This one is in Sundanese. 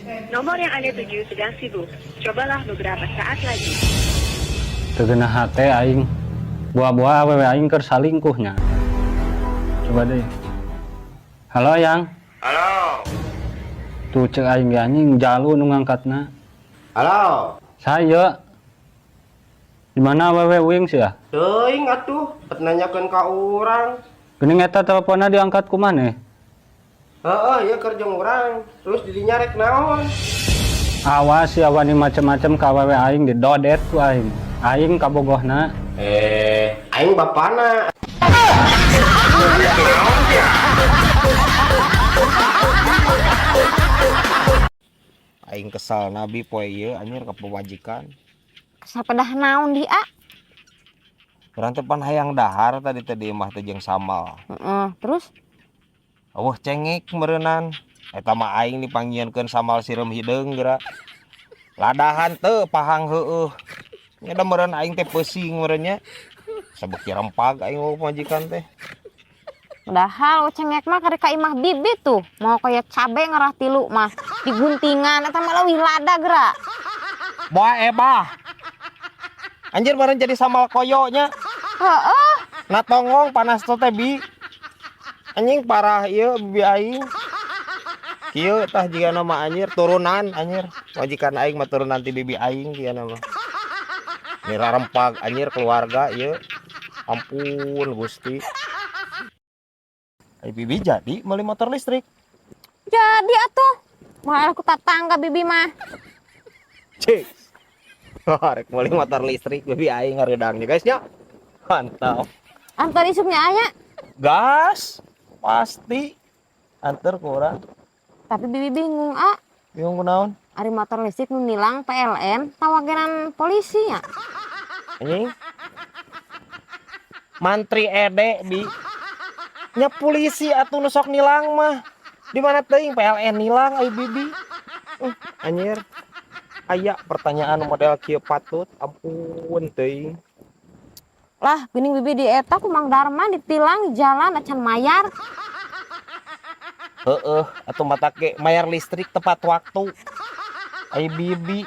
Nomor yang Anda tuju sedang sibuk. Cobalah beberapa saat lagi. Teu geunah hate aing. Boa-boa awewe aing keur salingkuhnya. Coba deh. Halo, Yang. Halo. Tuh, cek aing ge anjing jalu nu ngangkatna. Halo. Saya. Di mana awewe uing sih ya? Teuing atuh, bet nanyakeun ka urang. Geuning eta teleponnya diangkat ku maneh? Heeh, ieu keur jeung urang. Terus didinya rek naon? Awas ya wani macem-macem ka awewe aing, didodet ku aing. Aing kabogohna. Eh, aing bapana. Aing kesal nabi poe ieu anjir ka pamajikan. Sapedah naon di, A? Urang teh pan hayang dahar tadi teh di imah teh jeung samal. Heeh, terus? Eueuh cengek meureunan. Eta mah aing dipanggieunkeun samal sireum hideung geura. Ladahan teu pahang heueuh. Nya da meureun aing teh peusing meureun nya. Sabeuki rempag aing mah pamajikan teh. Padahal cengek mah karek ka imah bibi tuh. Mau kaya cabe ngerah tilu mah. Diguntingan eta mah leuwih lada geura. Boa ebah. Anjir meureun jadi samal koyo nya. Heeh. Na tonggong panas teh bi. Anjing parah ieu bibi aing. Kieu tah jiga nama anjir turunan anjir. Majikan aing mah turunan ti bibi aing kieu nama. Mira rempag anjir keluarga ieu. Ampun Gusti. Ai bibi jadi meuli motor listrik. Jadi atuh. Moal ku tatangga bibi mah. Cik. Rek meuli motor listrik bibi aing hareudang nya guys nya. Mantap. Antar isuknya aya. Gas pasti antar ku urang. Tapi bibi bingung, A. Bingung kunaon? Ari motor listrik nu nilang PLN tawageran polisi nya. Anjing. Mantri ede bi. Nya polisi atuh nu sok nilang mah. Di mana teuing PLN nilang ai bibi. Anjir. Aya pertanyaan model kieu patut, ampun teuing. Lah, geuning bibi di eta ku Mang Darman ditilang di jalan acan mayar. Heeh, atuh mata ke mayar listrik tepat waktu. Ai bibi.